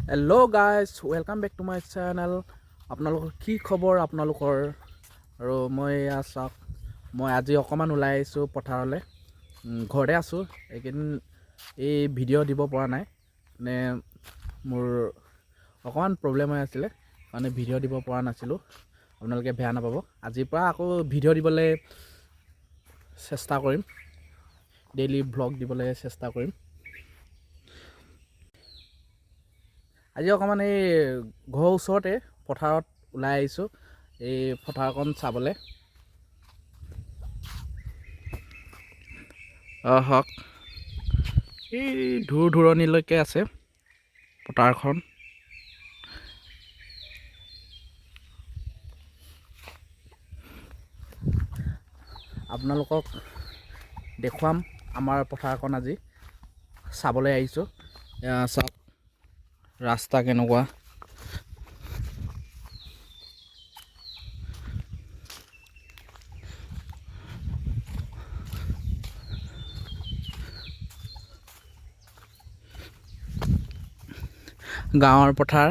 Hello guys, welcome back to my channel. আপোনালোকৰ কি খবৰ আপোনালোকৰ? আৰু মই এয়া চাওক, মই আজি অকণমান ওলাই আহিছোঁ পথাৰলৈ। ঘৰতে আছোঁ এইকেইদিন, এই ভিডিঅ' দিব পৰা নাই, মানে মোৰ অকণমান প্ৰব্লেম হৈ আছিলে কাৰণে ভিডিঅ' দিব পৰা নাছিলোঁ। আপোনালোকে বেয়া নাপাব। আজিৰ পৰা আকৌ ভিডিঅ' দিবলৈ চেষ্টা কৰিম, ডেইলি ভ্লগ দিবলৈ চেষ্টা কৰিম। আজি অকণমান এই ঘৰৰ ওচৰতে পথাৰত ওলাই আহিছোঁ, এই পথাৰখন চাবলৈ। হওক, এই দূৰ দূৰণিলৈকে আছে পথাৰখন। আপোনালোকক দেখুৱাম আমাৰ পথাৰখন, আজি চাবলৈ আহিছোঁ। এয়া চাওক ৰাস্তা কেনেকুৱা। গাঁৱৰ পথাৰ,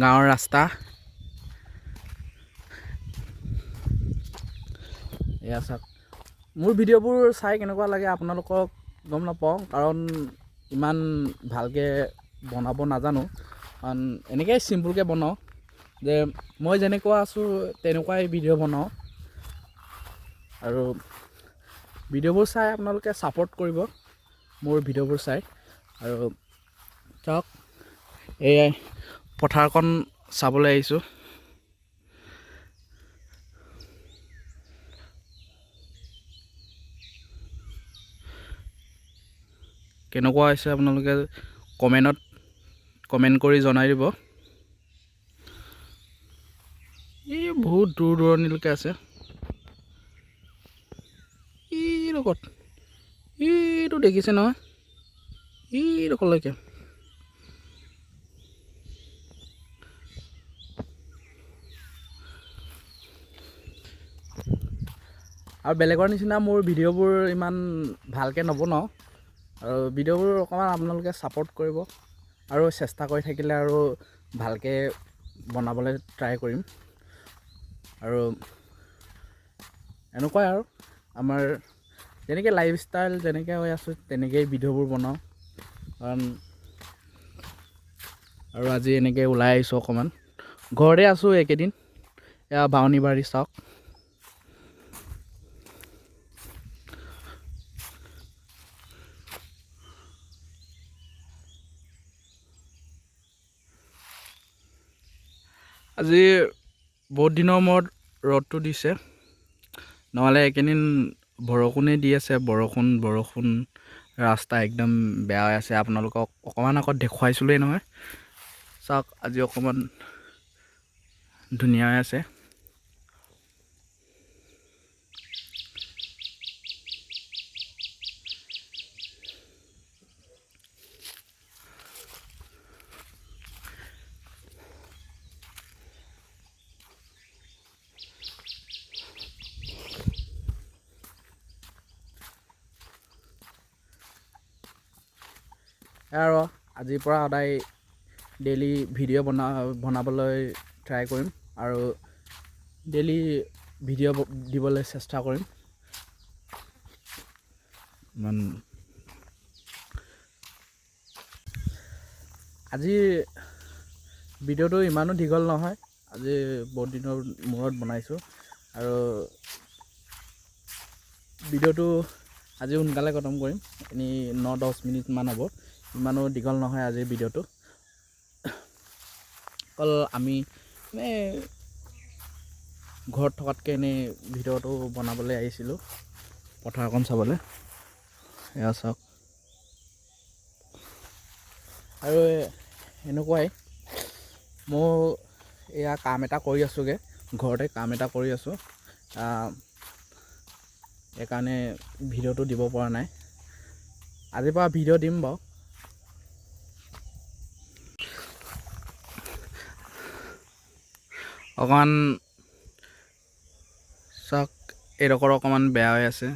গাঁৱৰ ৰাস্তা। এয়া চাওক, মোৰ ভিডিঅ'বোৰ চাই কেনেকুৱা লাগে আপোনালোকক গম নাপাওঁ, কাৰণ ইমান ভালকৈ বনাব নাজানো, কাৰণ এনেকৈ চিম্পুলকৈ বনাওঁ, যে মই যেনেকুৱা আছোঁ তেনেকুৱাই ভিডিঅ' বনাওঁ। আৰু ভিডিঅ'বোৰ চাই আপোনালোকে ছাপৰ্ট কৰিব মোৰ ভিডিঅ'বোৰ চাই। আৰু চাওক, এয়াই পথাৰখন চাবলৈ আহিছোঁ। কেনেকুৱা হৈছে আপোনালোকে কমেণ্টত কমেণ্ট কৰি জনাই দিব। এই বহুত দূৰ দূৰণিলৈকে আছে। এইডোখৰত এইটো দেখিছে নহয়, এইডোখৰলৈকে। আৰু বেলেগৰ নিচিনা মোৰ ভিডিঅ'বোৰ ইমান ভালকৈ নবনাওঁ, আৰু ভিডিঅ'বোৰ অকণমান আপোনালোকে ছাপৰ্ট কৰিব, আৰু চেষ্টা কৰি থাকিলে আৰু ভালকৈ বনাবলৈ ট্ৰাই কৰিম। আৰু এনেকুৱাই আৰু আমাৰ যেনেকৈ লাইফ ষ্টাইল যেনেকৈ হৈ আছোঁ তেনেকৈয়ে ভিডিঅ'বোৰ বনাওঁ। কাৰণ আৰু আজি এনেকৈ ওলাই আহিছোঁ অকণমান, ঘৰতে আছোঁ এইকেইদিন। এয়া বাউনী বাৰী চাওক। আজি বহুত দিনৰ মূৰত ৰ'দটো দিছে, নহ'লে এইকেইদিন বৰষুণেই দি আছে, বৰষুণ বৰষুণ, ৰাস্তা একদম বেয়া হৈ আছে। আপোনালোকক অকণমান আগত দেখুৱাইছিলোঁৱেই নহয়। চাওক আজি অকণমান ধুনীয়া হৈ আছে। আৰু আজিৰ পৰা সদায় ডেইলি ভিডিঅ' বনাবলৈ ট্ৰাই কৰিম, আৰু ডেইলি ভিডিঅ' দিবলৈ চেষ্টা কৰিম। ইমান আজিৰ ভিডিঅ'টো ইমানো দীঘল নহয়, আজি বহুত দিনৰ মূৰত বনাইছোঁ। আৰু ভিডিঅ'টো আজি সোনকালে খতম কৰিম, এনেই 9-10 মিনিটমান হ'ব, ইমানো দীঘল নহয় আজিৰ ভিডিঅ'টো। অকল আমি এনেই ঘৰত থকাতকৈ এনেই ভিডিঅ'টো বনাবলৈ আহিছিলোঁ পথাৰখন চাবলৈ। এয়া চাওক, আৰু এনেকুৱাই মোৰ এয়া কাম এটা কৰি আছোঁগৈ, ঘৰতে কাম এটা কৰি আছোঁ, সেইকাৰণে ভিডিঅ'টো দিব পৰা নাই। আজিৰ পৰা ভিডিঅ' দিম বাৰু। অকণমান চাওক, এইডোখৰ অকণমান বেয়া হৈ আছে।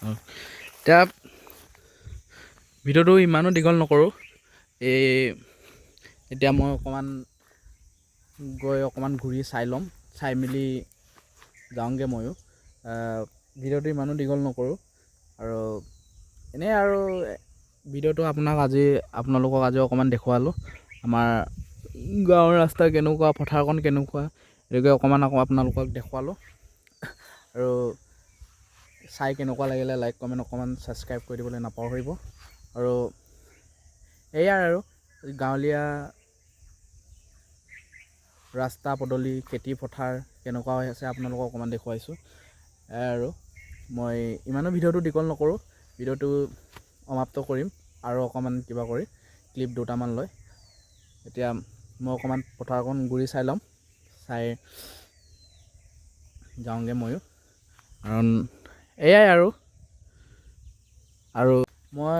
এতিয়া ভিডিঅ'টো ইমানো দীঘল নকৰোঁ। এই এতিয়া মই অকণমান গৈ অকণমান ঘূৰি চাই ল'ম, চাই মেলি যাওঁগৈ ময়ো। ভিডিঅ'টো ইমানো দীঘল নকৰোঁ আৰু এনেই আৰু ভিডিঅ'টো আপোনালোকক আজি অকণমান দেখুৱালোঁ আমাৰ গাঁৱৰ ৰাস্তা কেনেকুৱা, পথাৰখন কেনেকুৱা, এইটোকে অকণমান আকৌ আপোনালোকক দেখুৱালোঁ। আৰু চাই কেনেকুৱা লাগিলে লাইক কমেণ্ট অকণমান ছাবস্ক্ৰাইব কৰি দিবলৈ নাপাহৰিব। আৰু এয়াই আৰু গাঁৱলীয়া ৰাস্তা পদূলি, খেতি পথাৰ কেনেকুৱা হৈ আছে আপোনালোকক অকণমান দেখুৱাইছোঁ। এয়াই আৰু মই ইমানো ভিডিঅ'টো দীঘল নকৰোঁ, ভিডিঅ'টো সমাপ্ত কৰিম আৰু অকণমান কিবা কৰি ক্লিপ দুটামান লৈ। এতিয়া মই অকণমান পথাৰখন ঘূৰি চাই ল'ম, চাই যাওঁগৈ ময়ো। কাৰণ এয়াই আৰু আৰু মই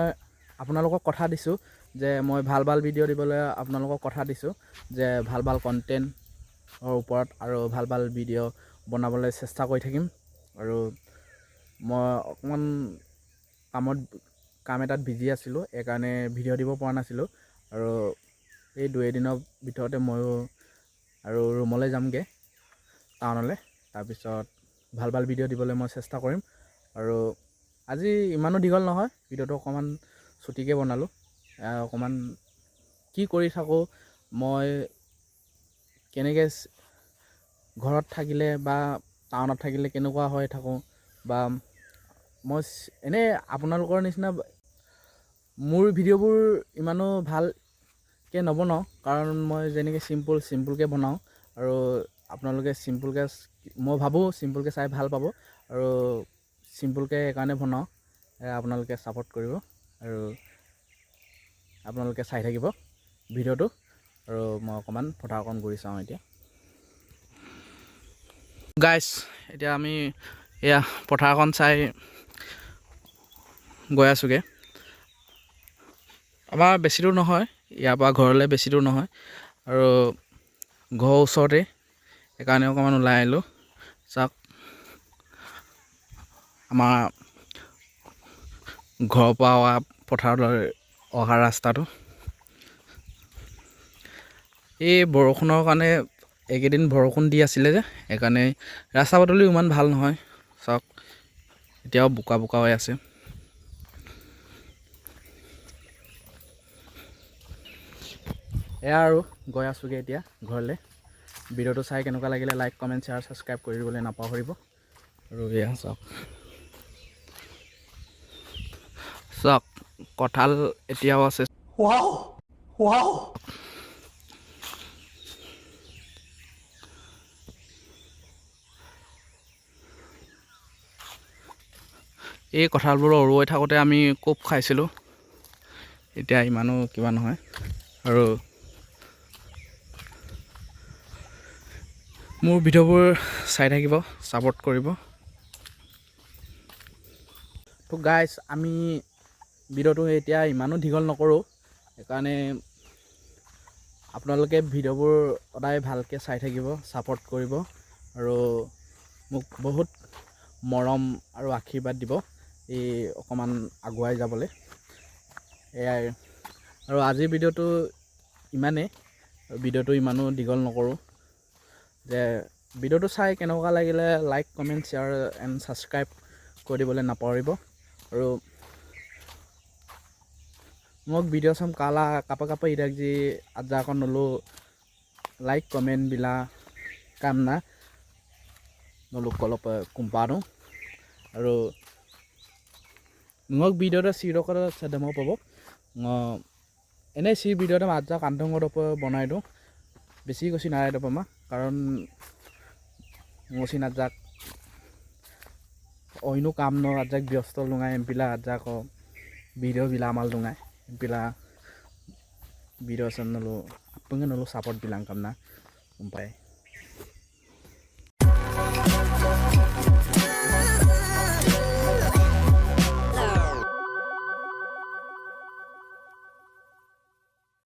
আপোনালোকক কথা দিছোঁ যে মই ভাল ভাল ভিডিঅ' দিবলৈ আপোনালোকক কথা দিছোঁ যে ভাল ভাল কণ্টেণ্টৰ ওপৰত আৰু ভাল ভাল ভিডিঅ' বনাবলৈ চেষ্টা কৰি থাকিম। আৰু মই অকণমান কাম এটাত বিজি আছিলোঁ, সেইকাৰণে ভিডিঅ' দিব পৰা নাছিলোঁ। আৰু এই দুই এদিনৰ ভিতৰতে ময়ো আৰু ৰুমলৈ যামগৈ টাউনলৈ, তাৰপিছত ভাল ভাল ভিডিঅ' দিবলৈ মই চেষ্টা কৰিম। আৰু আজি ইমানো দীঘল নহয়, ভিডিঅ'টো অকণমান চুটিকৈ বনালোঁ। অকণমান কি কৰি থাকোঁ মই, কেনেকৈ ঘৰত থাকিলে বা টাউনত থাকিলে কেনেকুৱা হৈ থাকোঁ, বা মই এনেই আপোনালোকৰ নিচিনা মোৰ ভিডিঅ'বোৰ ইমানো ভালকৈ নবনাওঁ, কাৰণ মই যেনেকৈ চিম্পুলকৈ বনাওঁ আৰু আপোনালোকে চিম্পুলকৈ, মই ভাবোঁ চিম্পুলকৈ চাই ভাল পাব আৰু চিম্পুলকৈ সেইকাৰণে বনাওঁ। আপোনালোকে ছাপোৰ্ট কৰিব আৰু আপোনালোকে চাই থাকিব ভিডিঅ'টো। আৰু মই অকণমান পথাৰখন ঘূৰি চাওঁ এতিয়া। গাইছ, এতিয়া আমি এয়া পথাৰখন চাই গৈ আছোঁগৈ। আমাৰ বেছি দূৰ নহয়, ইয়াৰ পৰা ঘৰলৈ বেছি দূৰ নহয় আৰু ঘৰৰ ওচৰতে, সেইকাৰণে অকণমান ওলাই আহিলোঁ। চাওক আমাৰ ঘৰৰ পৰা অহা পথাৰলৈ অহা ৰাস্তাটো। এই বৰষুণৰ কাৰণে এইকেইদিন বৰষুণ দি আছিলে যে, সেইকাৰণে ৰাস্তা পদূলিও ইমান ভাল নহয়। চাওক এতিয়াও বোকা বোকা হৈ আছে। এয়া আৰু গৈ আছোঁগৈ এতিয়া ঘৰলৈ। ভিডিঅ'টো চাই কেনেকুৱা লাগিলে লাইক কমেণ্ট শ্বেয়াৰ ছাবস্ক্ৰাইব কৰি দিবলৈ নাপাহৰিব। আৰু এয়া চাওক, চাওক কঁঠাল এতিয়াও আছে। Wow, wow. এই কঁঠালবোৰ ৰৈ থাকোঁতে আমি খুব খাইছিলোঁ, এতিয়া ইমানো কিবা নহয়। আৰু মোৰ ভিডিঅ'বোৰ চাই থাকিব, ছাপোৰ্ট কৰিব। তো গাইজ, আমি ভিডিঅ'টো এতিয়া ইমানো দীঘল নকৰোঁ, সেইকাৰণে আপোনালোকে ভিডিঅ'বোৰ সদায় ভালকৈ চাই থাকিব, ছাপোৰ্ট কৰিব আৰু মোক বহুত মৰম আৰু আশীৰ্বাদ দিব এই অকণমান আগুৱাই যাবলৈ। এয়াই আৰু আজিৰ ভিডিঅ'টো ইমানেই, ভিডিঅ'টো ইমানো দীঘল নকৰোঁ। যে ভিডিঅ'টো চাই কেনেকুৱা লাগিলে like comment share and subscribe কৰি দিবলৈ নাপাহৰিব। আৰু মোক ভিডিঅ' চাম কালা কাপা কাপা ইৰাক যি আজ্জা নলো লাইক কমেণ্ট বিলা কাম না নলো অলপ কোম্পানো। আৰু মোক ভিডিঅ'টো চিৰকত চেদম পাব, এনেই চি ভিডিঅ'টো আজ্জা কান্ধঙৰ ওপৰত বনাই দিওঁ, বেছি কৈছি নাই পামা, কাৰণ মচিন আজ্জাক অন্য কাম ন আজ্জাক ব্যস্ত লুঙাই এম্পিলা আজ্জাক ভিডিঅ' বিলা আমাল লুঙাই এম্পিলা ভিডিঅ' চাম নলো আপুঙে নলো ছাপৰ্ট বিলাং কাম না গম পায়।